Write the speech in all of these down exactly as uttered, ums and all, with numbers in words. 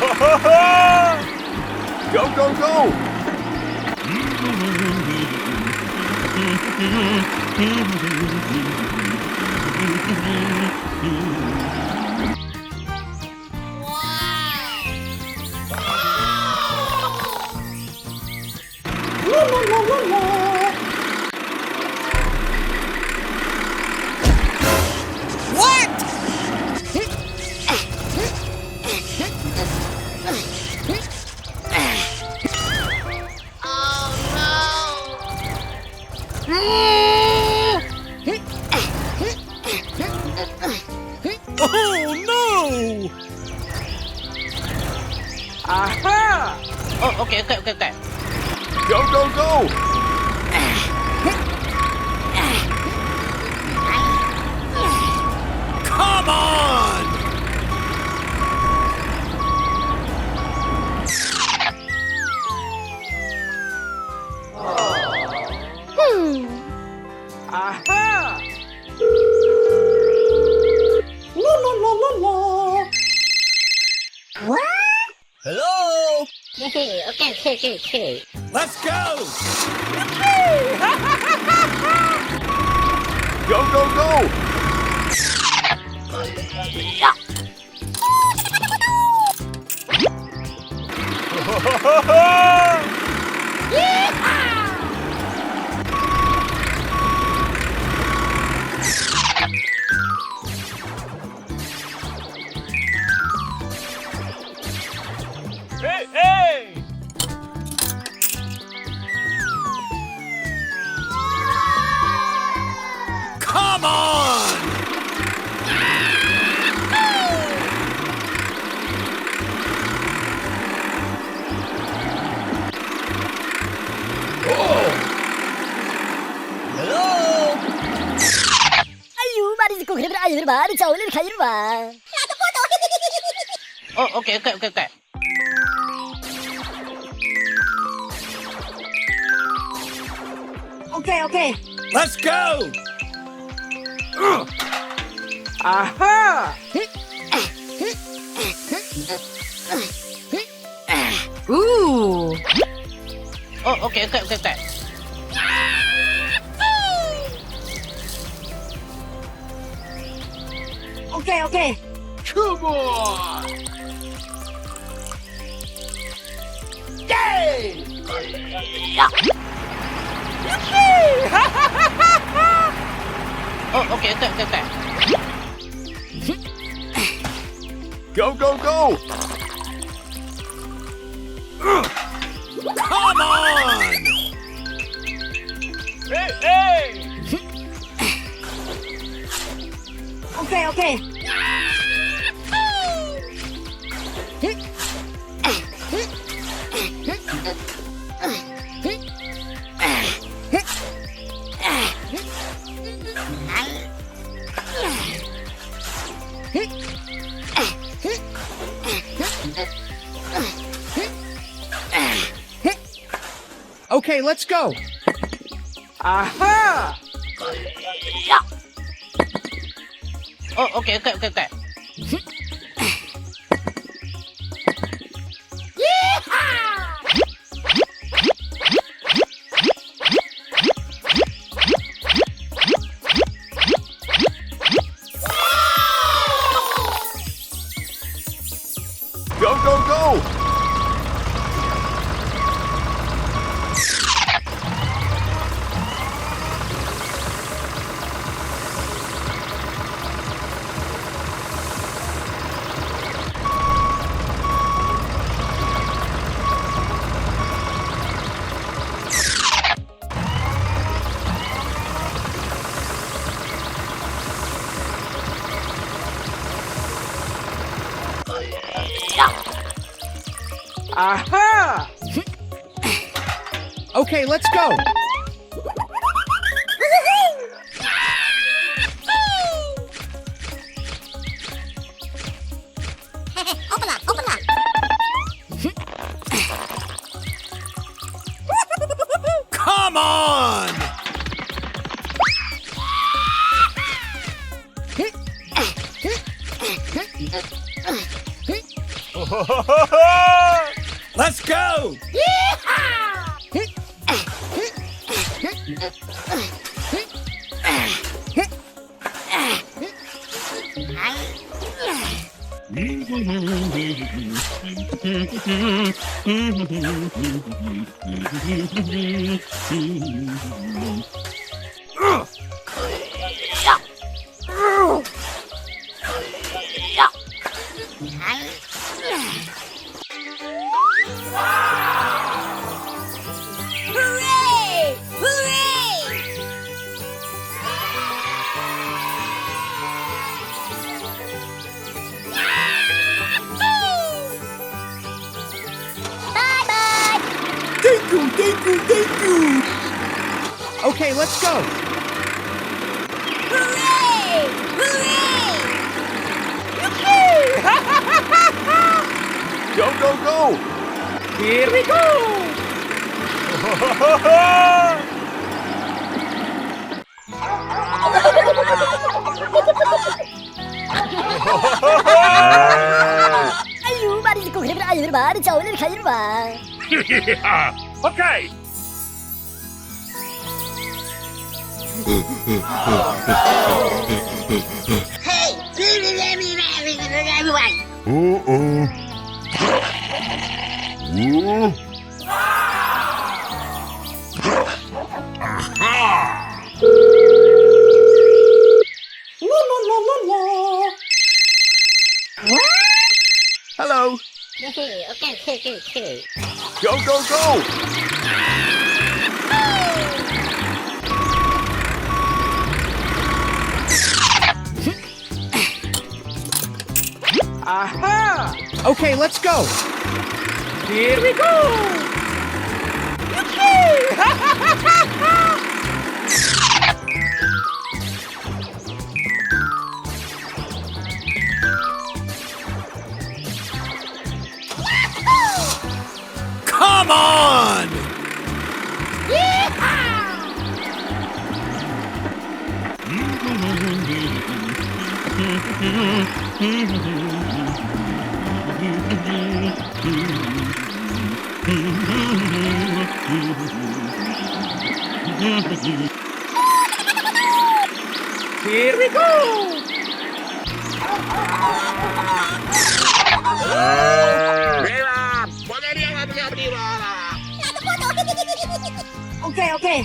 Go, go, go! What? Oh, no! Oh, no! Aha! Oh, okay, okay, okay, okay. Go, go, go! Come on! Hmm. Aha! La, la, la, la, la. What? Hello? Okay, okay, okay, okay. Let's go! Go, go, go! Hey, hey! Come on! Oh! Hello? Oh, okay, okay, okay, okay. Okay, okay. Let's go! Aha! Ooh. Oh, okay, okay, okay, okay. Okay, okay. Come on! Yay! Yippee! Oh, okay, okay, okay, okay. Go, go, go! Come on! Hey, hey! Okay, okay. Okay, let's go. Aha! Oh, okay, okay, okay, okay. Go, go, go! Aha! Okay, let's go. Open up, open up. Come on! Oh, Let's go! Hooray! Hooray! Bye-bye! Thank you, thank you, thank you! Okay, let's go! Hooray! Hooray! Yippee! Go, go, go! Here we go! Ayu, mari ko khre, ayu, mari, chawle, khayu, ba. Okay. Hey! Uh-oh. Uh. Aha! Hello. Okay, okay, okay, okay. Go, go, go! Aha! Okay, let's go! Here we go! Yippee! Come on! Yeehaw! Here we go! Okay, okay.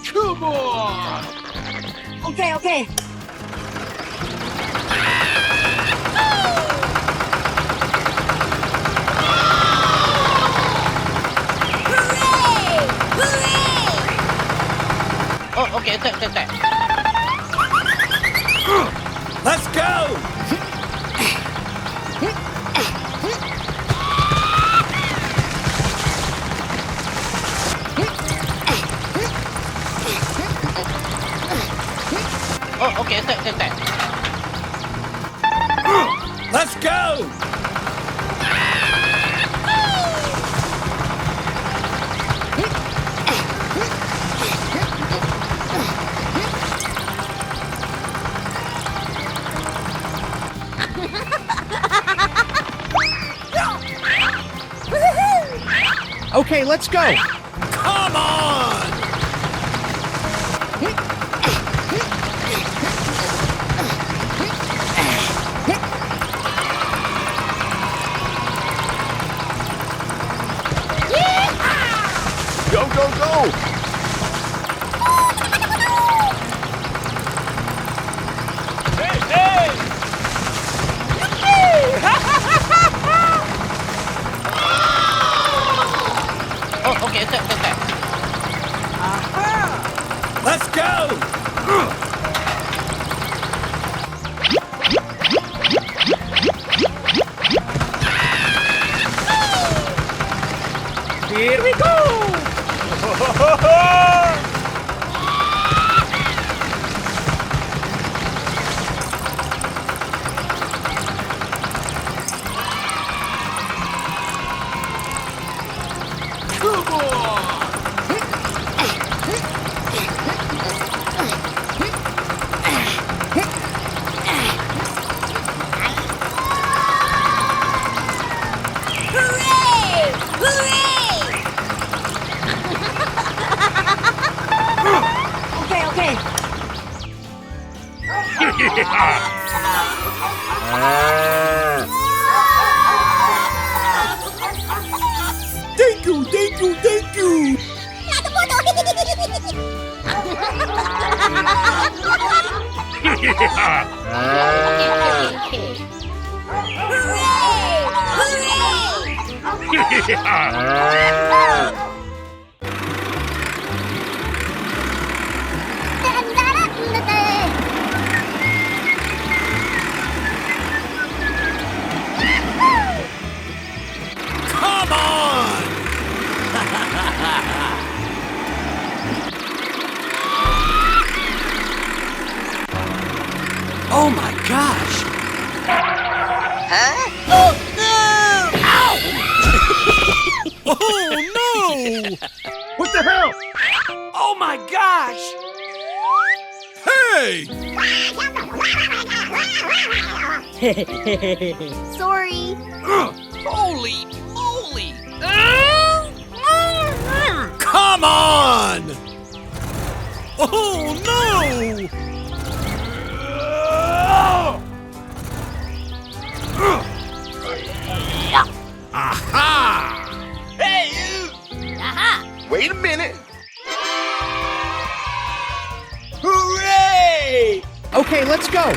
Come on! Okay, okay. Hooray! Hooray! Oh, okay, okay, okay, okay. Let's go! Oh, okay, okay, okay, okay. Let's go! Okay, let's go. Come on! Go, go, go! Hey, hey! Oh, okay, okay, Thank you, thank you, thank you. Hooray! Hooray! Come on! Oh my gosh! Huh? Oh no! Ow! Oh no! What the hell? Oh my gosh! Hey! Sorry. Holy moly! Come on! Oh no! Aha! Hey, you! Aha! Wait a minute! Hooray! Okay, let's go.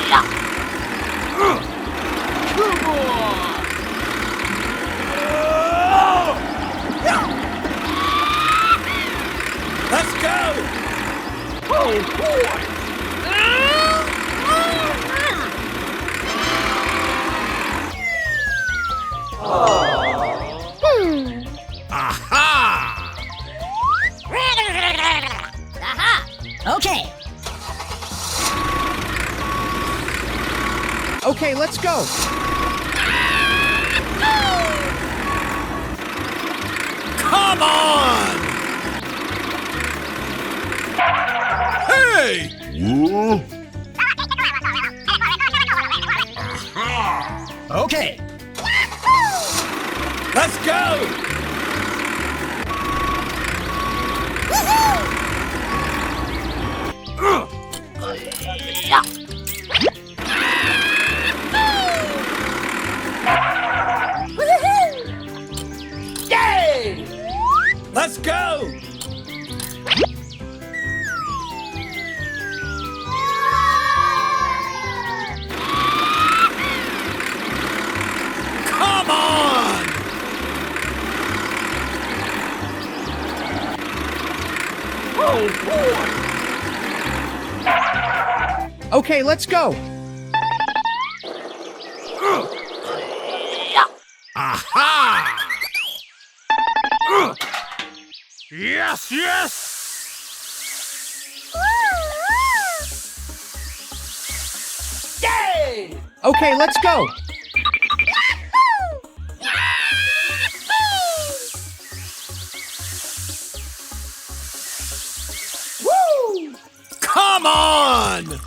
Come on! Let's go! Oh boy! Hmm. Aha! Aha! Okay. Okay, let's go. Come on! Hey! Whoa. Okay. Let's go! Yay! Let's go! Come on! Oh boy! Okay, let's go. Aha! Yes, yes! Yay! Okay, let's go. Woo! Come on!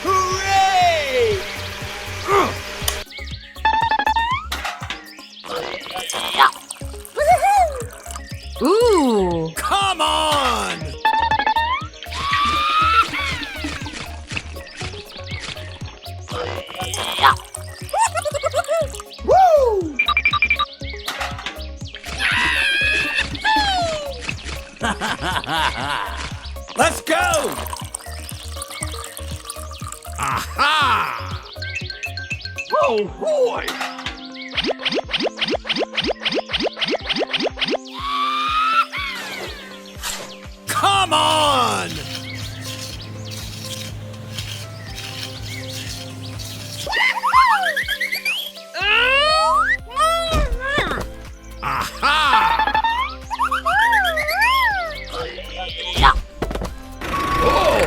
Hooray! Ooh! Come on! Woo! Let's go! Aha! Oh boy! Come on! Aha! Oh!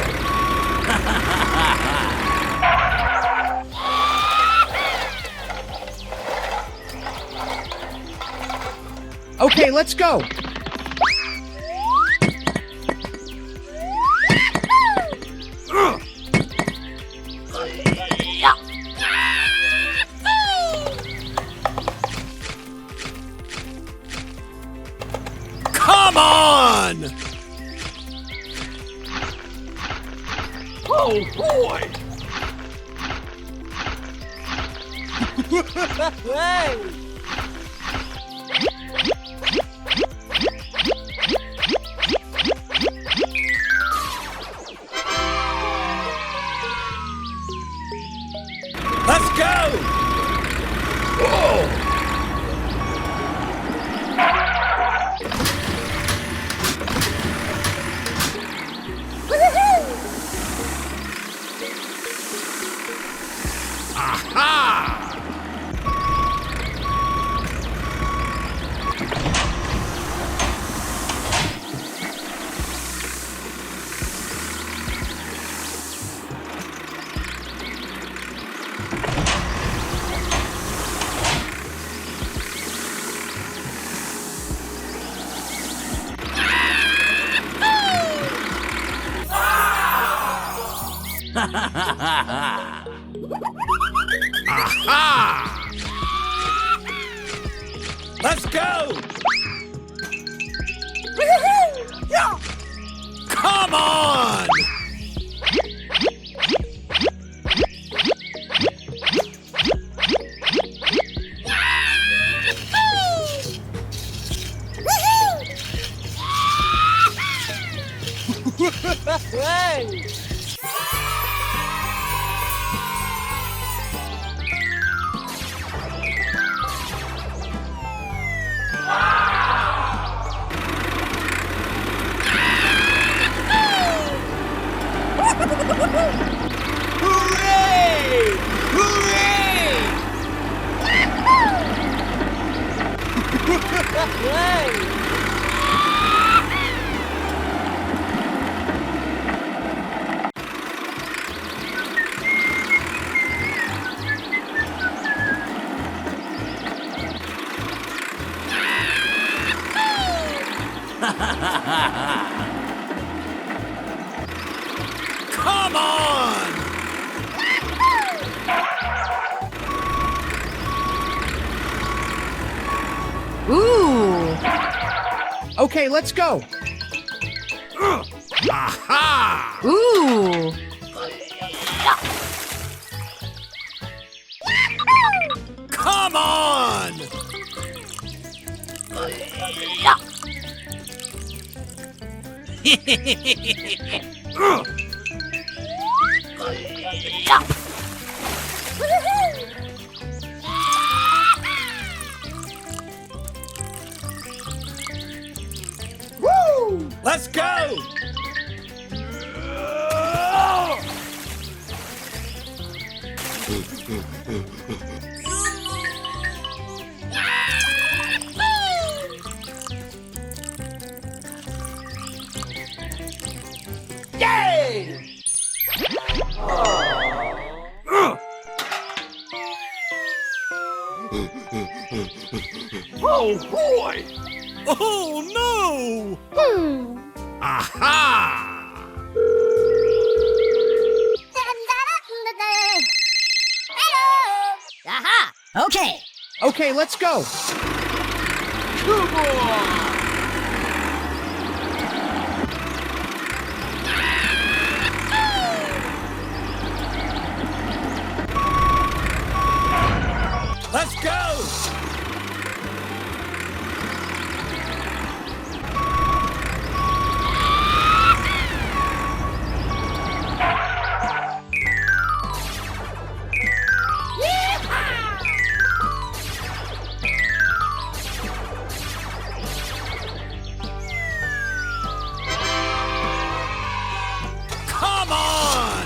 Okay, let's go. Come on! Oh, boy! Hey! Let's go! Whoa! Aha! Aha! Let's go! Woohoo! Yeah! Come on! Hey! Hooray! Hooray! Come on! Ooh. Okay, let's go. Aha! Ooh. Come on! Woo! Let's go! Yay! Oh, boy! Oh, no! Hmm. Aha! Hello! Aha! Okay. Okay, let's go. Come on! Let's go! Come on!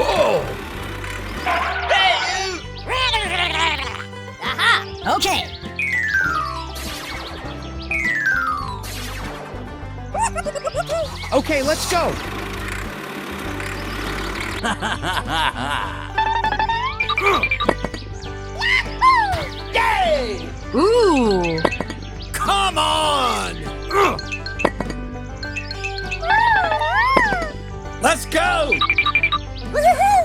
Oh! Aha! Okay. Okay, let's go. Yay! Ooh. Come on! Let's go! Woohoo!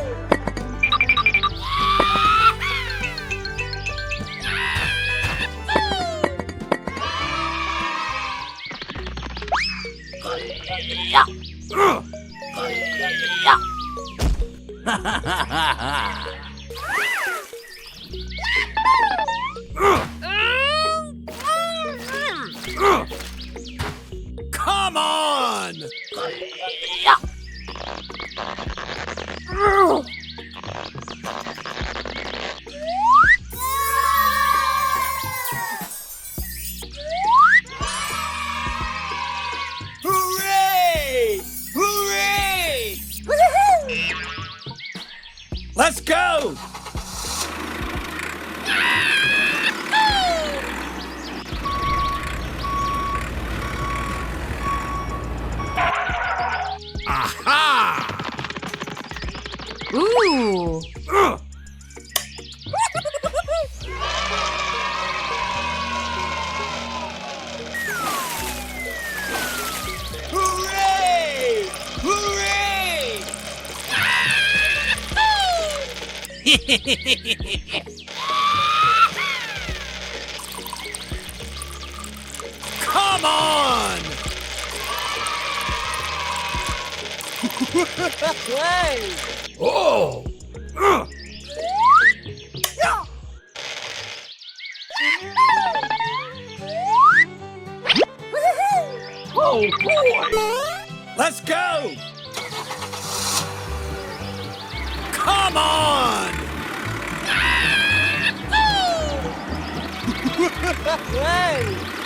Let's go! Aha! Ooh! Hooray! Hooray! Come on! Hey! Oh! Oh, boy! Let's go! Come on! Hey!